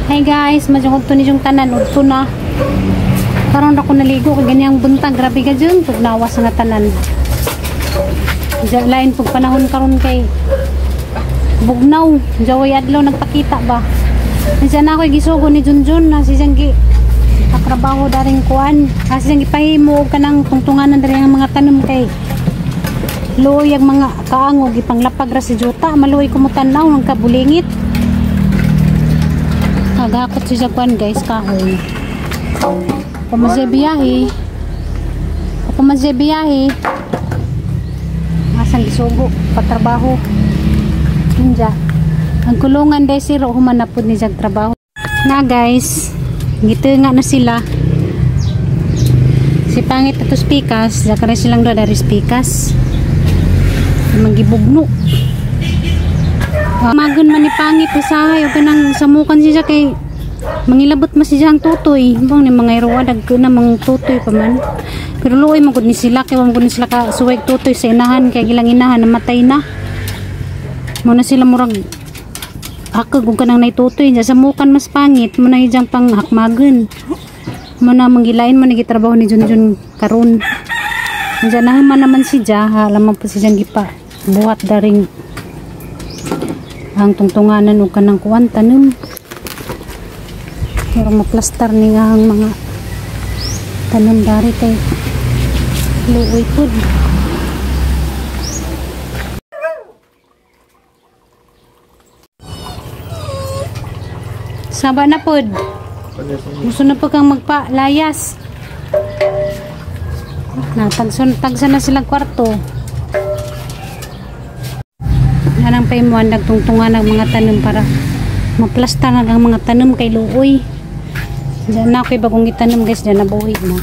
Hey guys, madyong to ni yung tanan udto na. Karon ra ko naligo kay ganyang buntag, grabe ka jud pugnawas nga tanan. Diya lain pug panahon karon kay bugnaw, jaway adlaw nagpakita ba. Diyan na ako gisugo ni Junjun na si Janggi katrabaho daring kuan. Kasi siyang gipahimo og kanang tungtunganan diri ang mga tanom kay luoy ang mga kaangog ipanglapag ra si Juta, maluoy kumutan-aw ng kabulingit. Nagakot si Jaguan guys kahoy. Pumasya biyahe. Pumasya biyahe. Asang gisugo patrabaho. Ninja. Ang kulungan day siro human na pud ni jag trabaho. Na guys, ngiti nga na sila. Si pangit ato spikas, jakare silang do dari spikas. Manggibugno. Magun man ni pangit usahay og kanang samukan siya kay mangilabot man siya ang tutoy. Bang ni mga iroa dagko na mang tutoy pa man. Pero luoy man gud ni sila kay man gud ni sila ka suway tutoy sa inahan kay gilang inahan namatay na. Mo na sila murag akag og kanang nay tutoy niya samukan mas pangit mo na ijang pang hakmagon. Mo na manggilain mo ni gitrabaho ni Junjun karon. Diyan na man naman si Ja, lamang po si Jang gipa buhat daring ang tungtunganan og kanang kuan tanom. Pero maplastar ni nga ang mga tanom dari kay luoy pud. Saba na pod. Gusto na po kang magpalayas. Natagson tagsa na silang kwarto. Anang paimuan nagtungtungan ng mga tanom para maplastar na ang mga tanom kay luoy. Diyan na ako'y bagong itanom guys, diyan nabuhi na.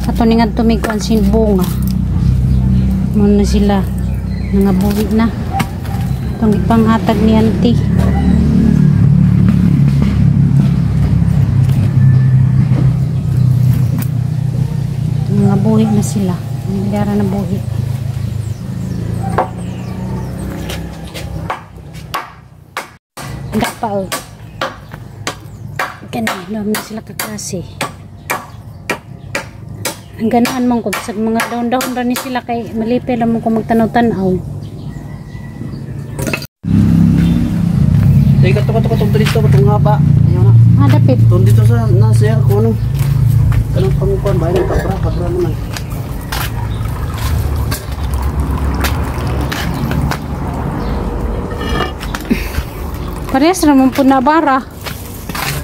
Ato ni nga tumiguan sin bunga. Muna sila nangabuhi na. Itong ipanghatag ni auntie. Nangabuhi na sila. Nangyara na buhi. Pa oh. Gani, alam na sila kaklase. Ang ganaan mong kung sa mga daon-daon ra ni sila kay malipay lang mo kung magtanaw-tanaw. Teka, kato dito, katong haba. Ayaw na. Ah, dapit. Tun dito sa nasa ko ano. Kanang pangupan ba yung kabra, kabra naman. Parehas ra man pud na bara.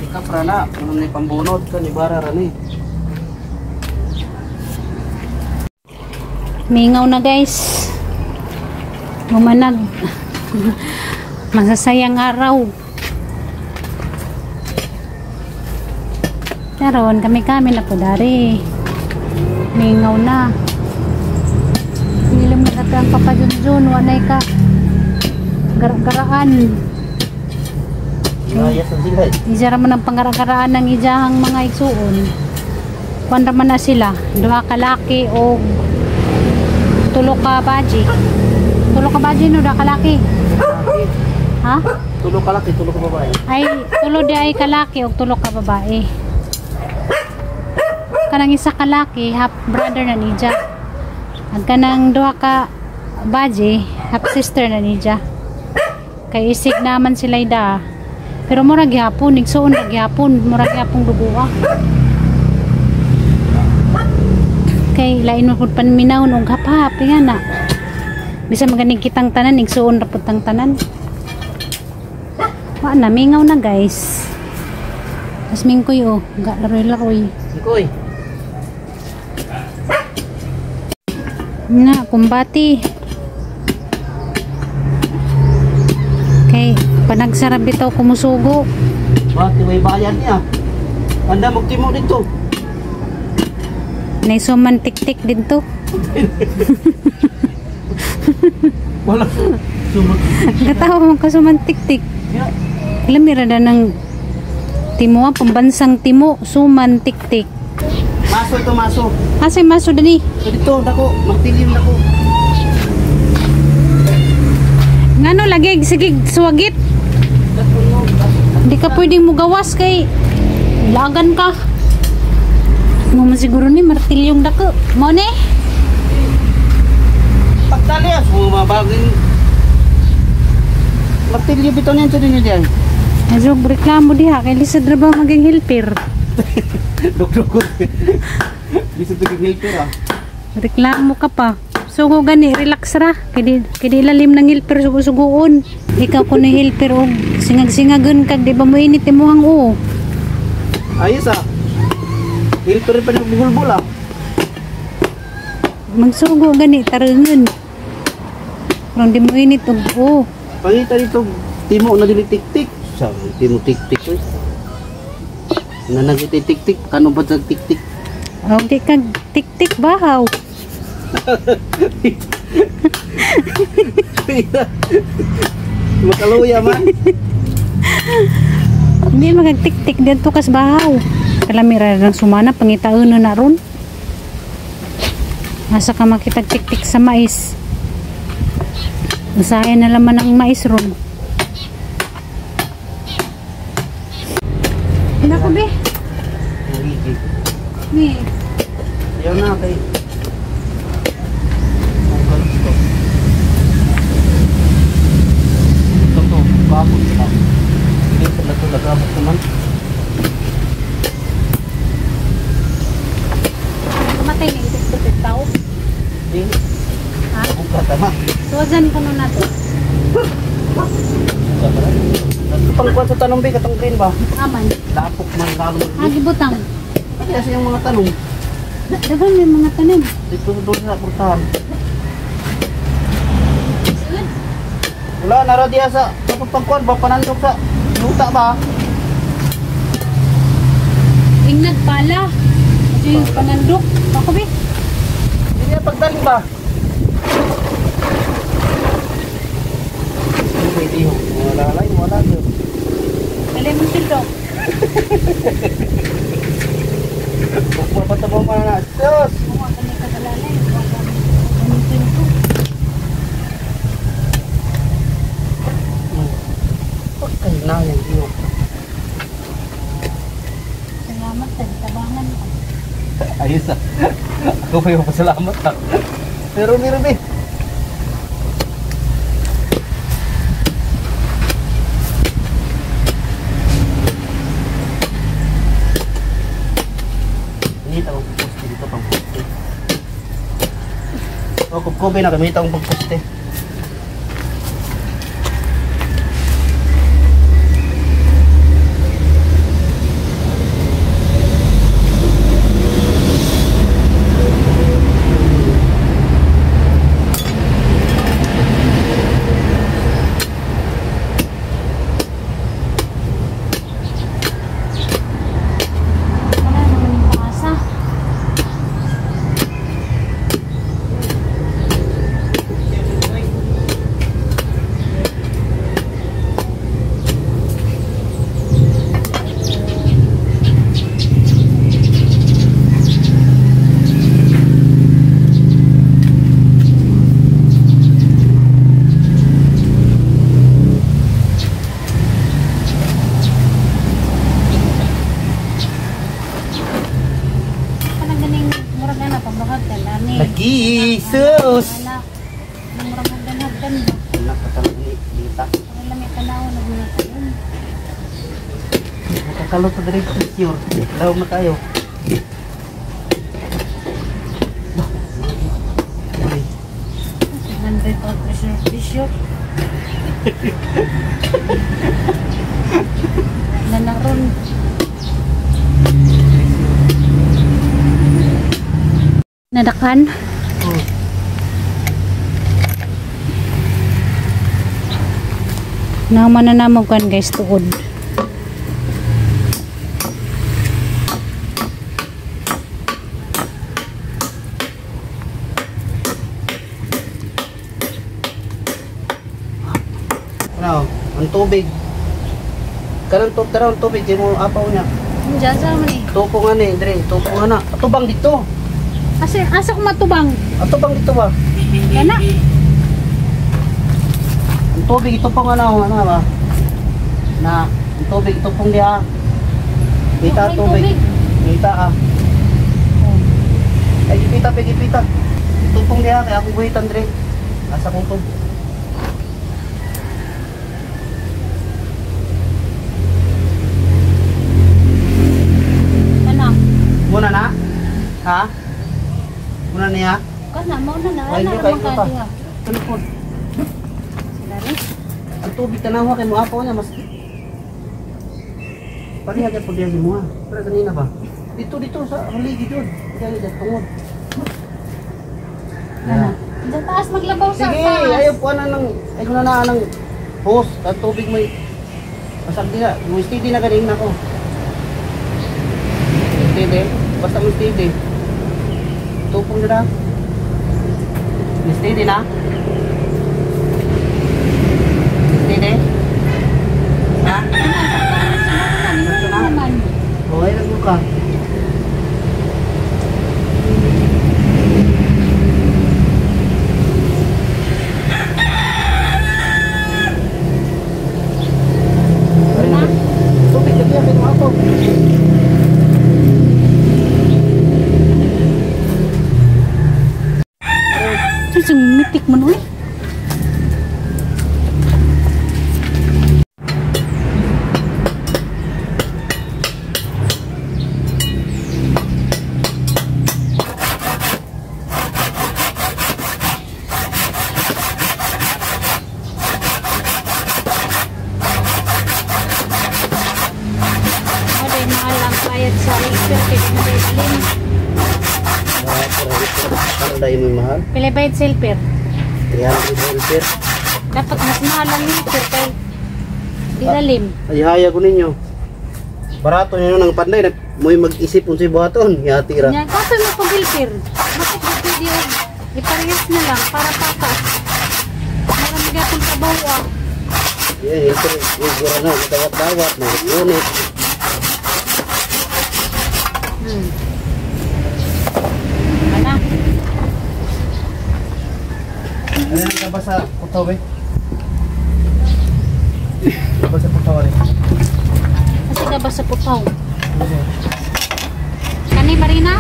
Kapra na, ano ni pambunod ka ni bara ra ni. Mingaw na guys. Lumanag. Masasayang araw. Karon kami-kami na po dari. Mingaw na. Nilam na ang Papa Junjun, walay ka gara-garaan. Ija raman ang pangarakaraan ng ijahang mga igsuon. Kuan raman na sila, duha ka laki o tulo ka baji. Tulo ka baji no, duha ka laki. Ha? Tulo ka laki, tulo ka babae. Ay, tulo di ay kalaki o tulo ka babae. Kanang isa ka laki, half brother na nija. Ang kanang duha ka baji, half sister na nija. Kay isig naman sila ida. Pero mura gyapon, igsuon ra gyapon, mura gyapon dugoa. Kay lain man pud panminawon og hap-hap nga na. Bisan maganing kitang tanan, igsuon ra pud tang tanan. Wa na mingaw na guys. Mas mingkoy oh, ga laroy-laroy. Mingkoy. Na kumbati. Kay panagsarap bitaw kumusugo. Bakit may bayad niya? Anda magtimo dito. Naisuman tik-tik dito. Wala. Suman. Katawa mo ka suman tik-tik. Yeah. Alam, mira na ng timo, pambansang timo, suman tik-tik. Maso ito, maso. Asa yung maso dani? Dito, dako, magtilim dako. Ngano lagi sige suwagit. Hindi ka pwedeng mugawas kay lagan ka. Mo man siguro ni martilyong dako. Mo ni? Pagtali as mo mabaging martilyo bitaw niyan sa dinyo diyan. Medyo reklamo diha kay lisod ra ba maging helper. Dugdugod. Lisod maging helper ah. Reklamo ka pa. Sugo gani, relax ra. Kay di ilalim ng helper sugo-sugoon. Ikaw kuno helper og singag-singagon kag di ba mo init imong uo. Ayos ah. Helper pa ng buhol-bul ah. Magsugo gani tarungan. Rong di mo init og uo. Pangita dito timo na dili tik-tik. Sa timo tik-tik oy. Nanagiti tik-tik kano ba sa tik-tik? Og di kag tik-tik bahaw. Makaluya man. Hindi magag tik-tik dito kas bahaw. Kalamira ng sumana pangitaon na ron. Asa ka makitag tik-tik sa mais. Usahay na laman ang mais ron. Naku be. Ni. Ayaw na kay. Ito to, bakot sila. Hindi sila ito nagabot naman. Kamatay na itik-tik tao. Hindi. Ha? Buka tama. Suwazan ko nun nato. Pangkuan sa tanong be, katong green ba? Aman. Lapok man lalo. Ah, gibutang. Kasi yung mga tanong. Daghan may mga tanim. Dito doon sa portahan. Wala, nara diya sa pangkuan ba? Panandok sa luta ba? Ingnag pala. Ito yung panandok. Ako be. Hindi niya pagdali ba? Hindi, wala lang, wala. Dali mo sildo. Magpapatabaw ka na. Diyos! Mga kami kagalalay. Gamitin ko. Pagkahinayang iyo. Salamat, tabangan ko. Ayos ah. Ako pa yung pasalamat ah. Pero meron eh. Hindi tawag poste dito pang poste. O kubkubin na kami itong pagposte. Wala naman yung pangasa. Kanang ganing murag na pamurag lani. Lagi sus. Wala. Murag hagdan-hagdan ba? Anak ka talaga ni Lita. Para lang yung tanaw na mga taon. Makakalot na rin picture. Law na tayo. Ay, 100 out pressure pressure. Nanaron. Nadakan. Oh. Naman na namogan guys tuod. Ano, ang tubig. Karon to tara ang tubig kay mo apaw niya. Diyan sa man eh. Tupo nga ni, dre, tupo nga na. Atubang dito. Asa asa ko matubang? Atubang dito ba? Kana. Ang tubig ito pa nga na, ano ba? Na. Ang tubig itupong diha. Kita tubig. Kita ah. Ay ipita, ipita. Itupong diha kay akong buhitan dre. Asa kong tub. Kana. Muna na? Ha? Muna niya? Kana mo na na. Ay, Ana kay ra pa. diha. Tulpon. Sila rin. Ang tubig tanawa kay moapaw niya mas pareha gyud pud diha si mo. Pero kanina ba? Dito dito sa haligi jud. Diha dito tungod. Kana. Sa taas maglabaw sa Sige, taas. ayaw po na ng ayaw na na ng hose at tubig may basag di na. Mo steady na ganing nako. Steady, basta mo steady. Tupong na. Steady na. Steady. Ha? Ano naman? Okay lang mo ka. Tubig lagi ang kinuha ko. Sus, mitik man uy. Aday mahal ang bayad sa helper kay Madeline. Ano dahil may mahal? Pila bayad sa helper? 300 helper. Dapat mas mahal ang helper kay ilalim. Ay, haya ko ninyo. Barato ninyo ng panday. Mo'y mag-isip kung si buhaton. Yati ra. Nya, kapoy mo pag helper. Bakit di pwede og iparehas na lang para patas? Marami gapon trabaho ah. Yeah, helper. Igura na. Dawat-dawat. May unit. Ana, Ano ka ba sa putaw eh? Ba sa putaw rin? kasi ka ba sa putaw? Kani Marina?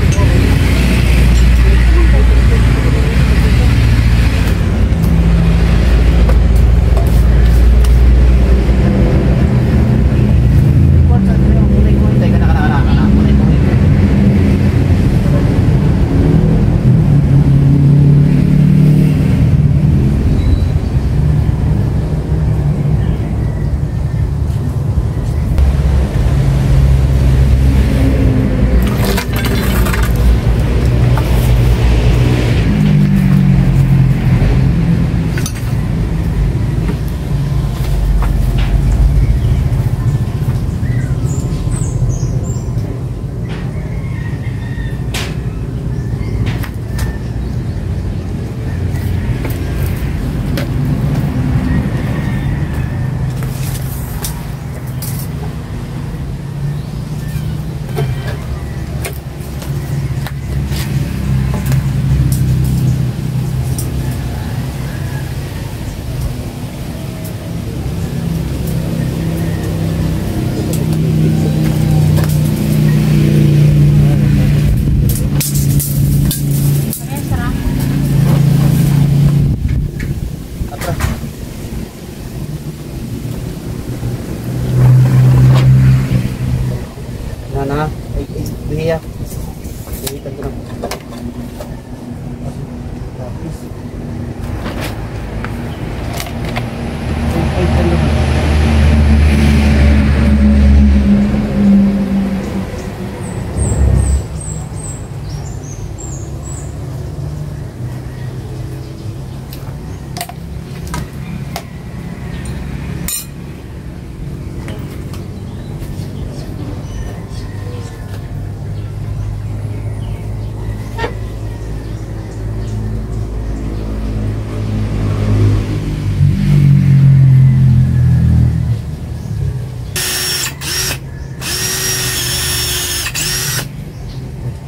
Parehas ra. Atras. Na na, ay ay bihiya. Bihitan ko na. Tapos. Ay, ay, ano.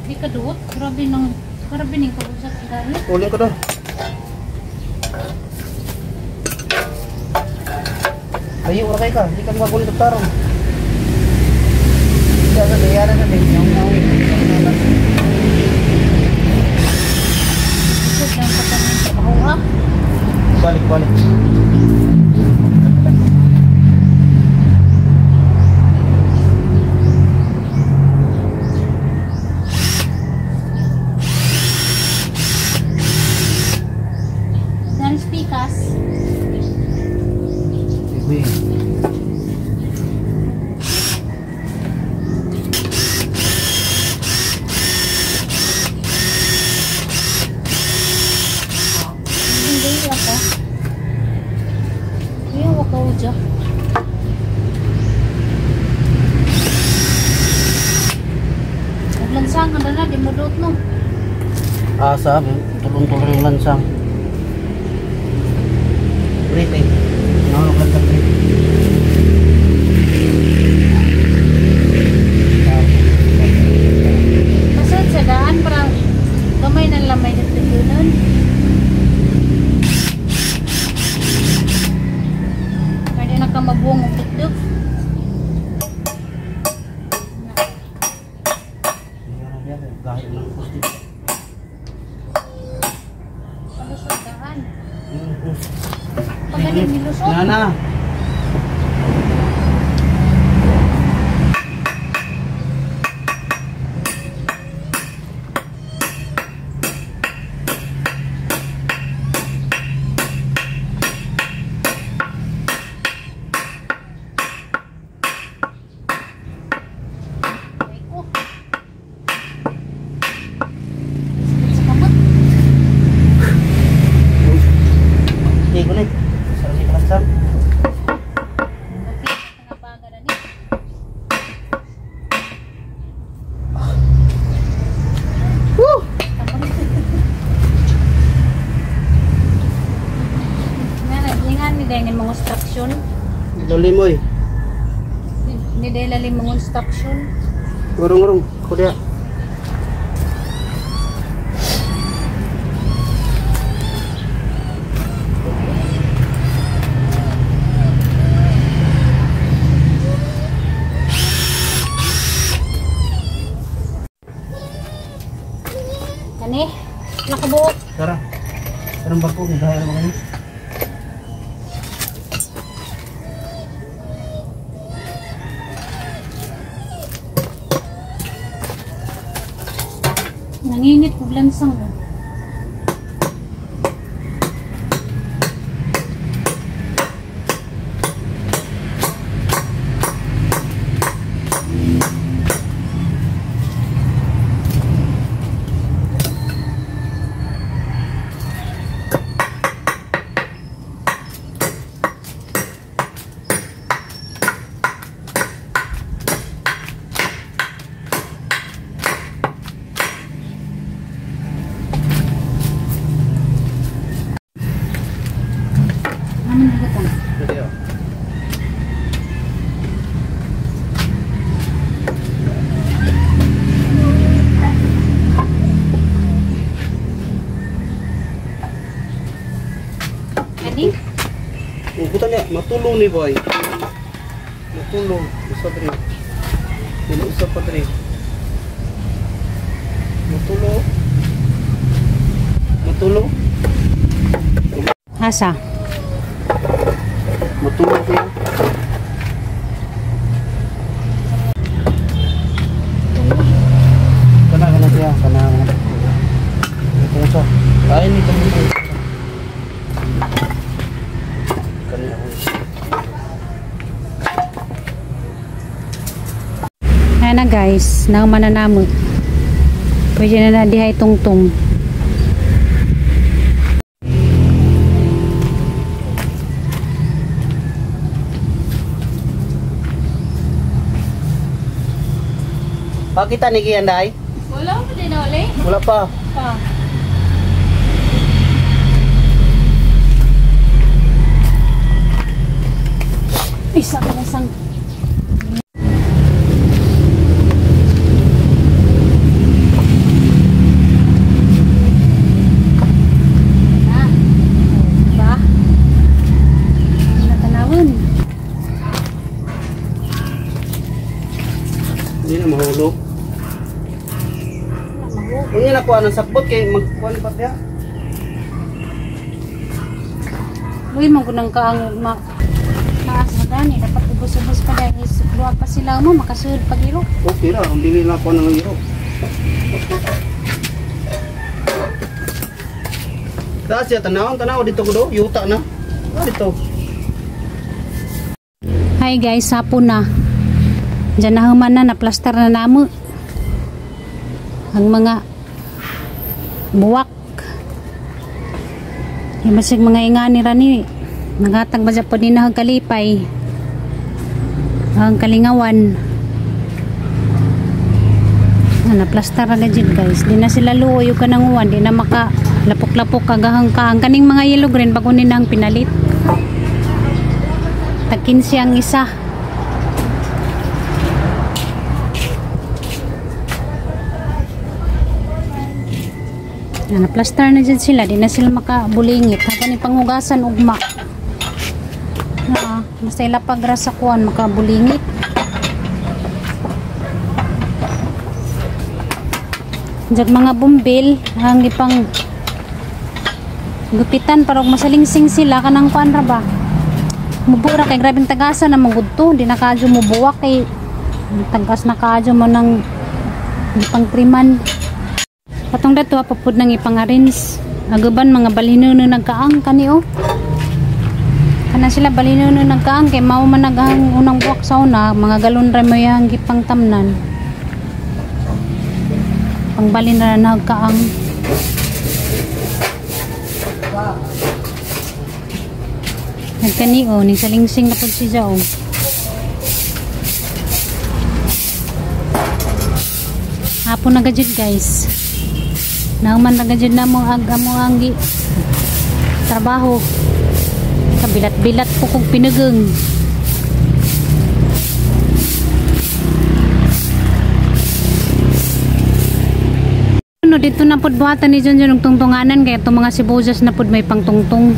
Di ka duot. Grabe nang grabe ning kausap gani. Ulin ko doon. Ayo, ora kay ka. Hindi ka magulit tarong. Dot no. Asa, tulong-tulong yung lansang. Wait eh. Nahulog lang sa trip. Pasad sa daan para gamay ng lamay dito yun. Pwede na ka mabuong og tuktok. Gahit ng poste. Palusot daan. Pagaling nilusot. Nana. Ay ko. Sakit sa kamot. Hindi ko na. Sarap si lansang. Kapit sa baga na ni. Woo! Nga na, ingan ni dahil ni mga instruction. Lalim oy. Ni dahil lalim mga instruction. Ngurong-ngurong. Ako diya. Kani, nakabuok. Tara. Tarang barko, dahil naman kayo. Nanginit og lansang mo. Ano na ito? Pwede oh. Kani? Oh, buta niya, matulong ni boy. Matulong, usa diri. Dili usa pa diri. Matulong. Matulong. Asa? Matulong siya. Kana kana siya, kana kana. Ito usa. Ay ni kami. Kani ako. Ayan na guys, nauman na namo. Pwede na na dihay tungtong. Pakita ni Kian dai. Wala pa din na uli. Wala pa. Pa. Isa ka na sang. Na. Ba? Natanawon. Hindi na mahulog. Unya na kuha ng sakbot kay magkuha pa siya. Uy, magunang ka ang ma taas na gani. Dapat ubos-ubos pa dahil duha pa sila mo makasulod pag iro. Okay ra, ang dili na kuha ng iro. Taas siya tanaw, tanaw dito ko do, yuta na. Ah, dito. Hi guys, hapon na. Diyan na human na, na-plaster na namo. Ang mga buwak. Yung basig mga ingani rani. Nagatag ba po din na ang kalipay. Ang kalingawan. Na plastar ra gajud guys. Di na sila luoy ug kanang uwan, di na maka lapok-lapok kagahang kaang kaning mga yellow green bago ni nang pinalit. Tag 15 ang isa. Na plastar na jud sila, di na sila makabulingit. Hapa ni panghugasan ugma. Na basta ilapag ra sa kuan makabulingit. Diyan mga bumbil ang ipang gupitan para masalingsing sila kanang kuan ra ba. Mubo ra kay grabeng tagasa na mangud to, di na kaadyo mubuwak kay tagas na kaadyo mo nang ipang triman. Patong dato papud nang ipangarins. Agaban mga balhino no nagkaang kani oh. Kana sila balhino no nagkaang kay mao man nagahang unang buwak sa una, mga galon ra mo yang gipangtamnan. Pangbalin na nagkaang. Nagkani oh, ni salingsing na pud siya oh. Hapon na gajud guys. Nauman na gajud na mo ag amo ang gi trabaho. Kabilat-bilat po kog pinugong. No, dito na pud buhatan ni Junjun og tungtunganan kay itong mga sibuyas na pud may pangtungtong.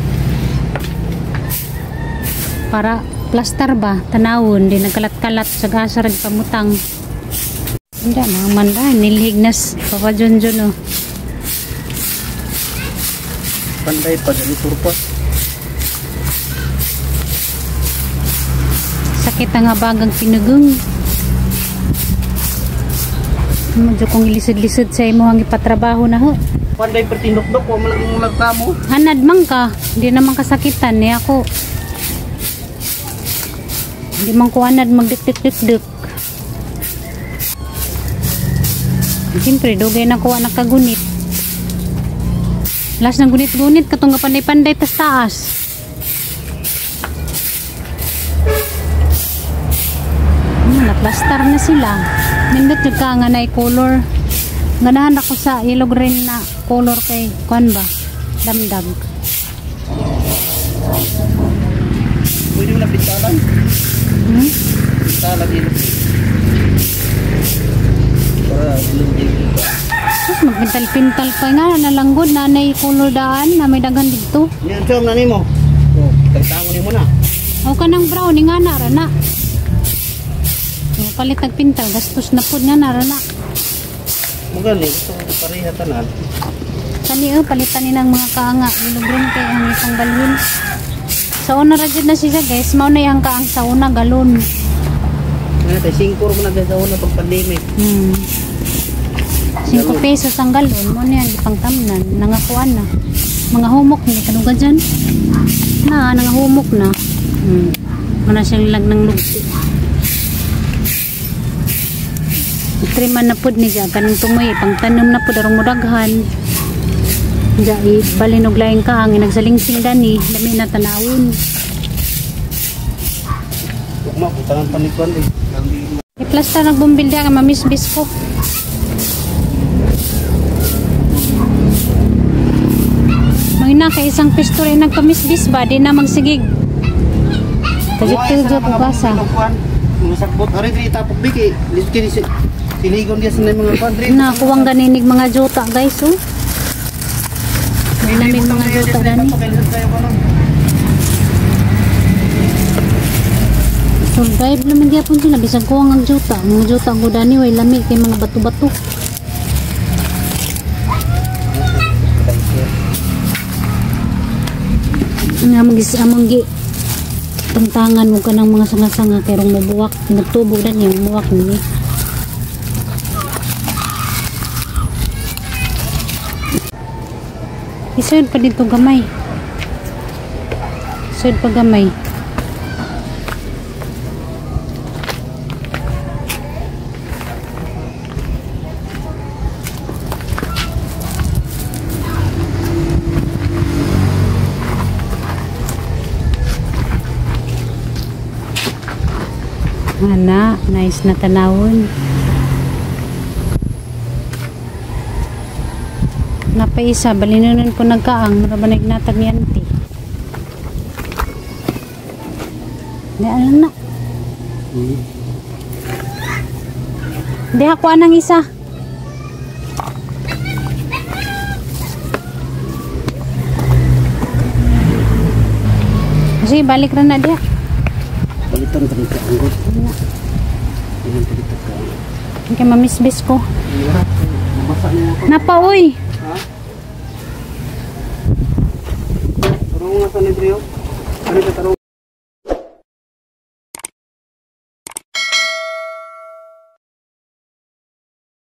Para plaster ba tanawon di nagkalat-kalat sa gasa rag pamutang. Hindi mga manda nilhig nas Papa Junjun oh. Panday pa dali turpas. Sakit ang habagang pinugong. Medyo kung ilisod-lisod sa imo ang ipatrabaho na ho. Panday pertindok-dok wa man lang nagtamo. Hanad man ka, hindi naman kasakitan ni ako. Hindi man ko anad magdik-dik-dik-dik. Siyempre, dugay na ko nakagunit. Last ng gunit-gunit, katong panday-panday tas taas. Naplastar na sila. Nindot yung ka nga na color. Ganahan ako sa yellow green na color kay kuan ba? Damdag. Pwede mo na pintalan? Hmm? Pintalan yellow green. Para ilong ka. Sus, magpintal-pintal pa nga. Nalanggod na nay color daan na may daghan dito. Yan, chom na nimo. Oh, tagtangon nimo na. O kanang brown nga na ra na. O, palit nagpintal, gastos na pud nga na ra na. Mo gani gusto ko pareha tanan. Kani oh, palitan ni ng mga kaanga, yellow green kay ang itong balhin. Sa una ra jud na siya guys, mao na yang kaang sa una galon. Nga tay 5 mo na sa una pag pandemic. 5 pesos ang galon, mo na yang ipangtamnan, nangakuan na. Mga humok ni kaduga dyan. Na, nangahumok na. Muna siyang lag ng lugti. Triman na pud ni siya kanang tumoy pangtanom na pud arong mudaghan. Diya ibalinog laing kaang nagsalingsing dani, lami na tanawon. Ugma butangan pa ni kwan eh. I-plaster nagbumbil diya ka mamisbis ko. Mangina kay isang pisto rin nagpamisbis ba di na magsigig. Kajut-kajut ko kasa. Mga sagbot ari diri tapok biki. Lisod kini siligon diya sa mga kwan diri. Na kuwang ganinig mga jota guys oh. May namin mga jota dani. Survive naman gyapon sila bisag kuwang ang jota. Ang mga jota ko dani way lami kay mga bato-bato. Nga magis among gi tungtangan mo kanang mga sanga-sanga kay rong mobuwak nagtubo dani muwak ni. Isod pa dito gamay. Isod pa gamay. Ana, nice na tanawon. Pa isa, balinunon po nagkaang, mura ba nagnatag ni auntie. Di alam na. Di hakuan ng isa. Sige, balik ra na diha. Palitan pa nito ang god. Ilang palitan ka. Kay mamisbis ko. Nabasa niya ako. Napa oy. Ha? Tarong nga sa nidriyo. Ano ka tarong?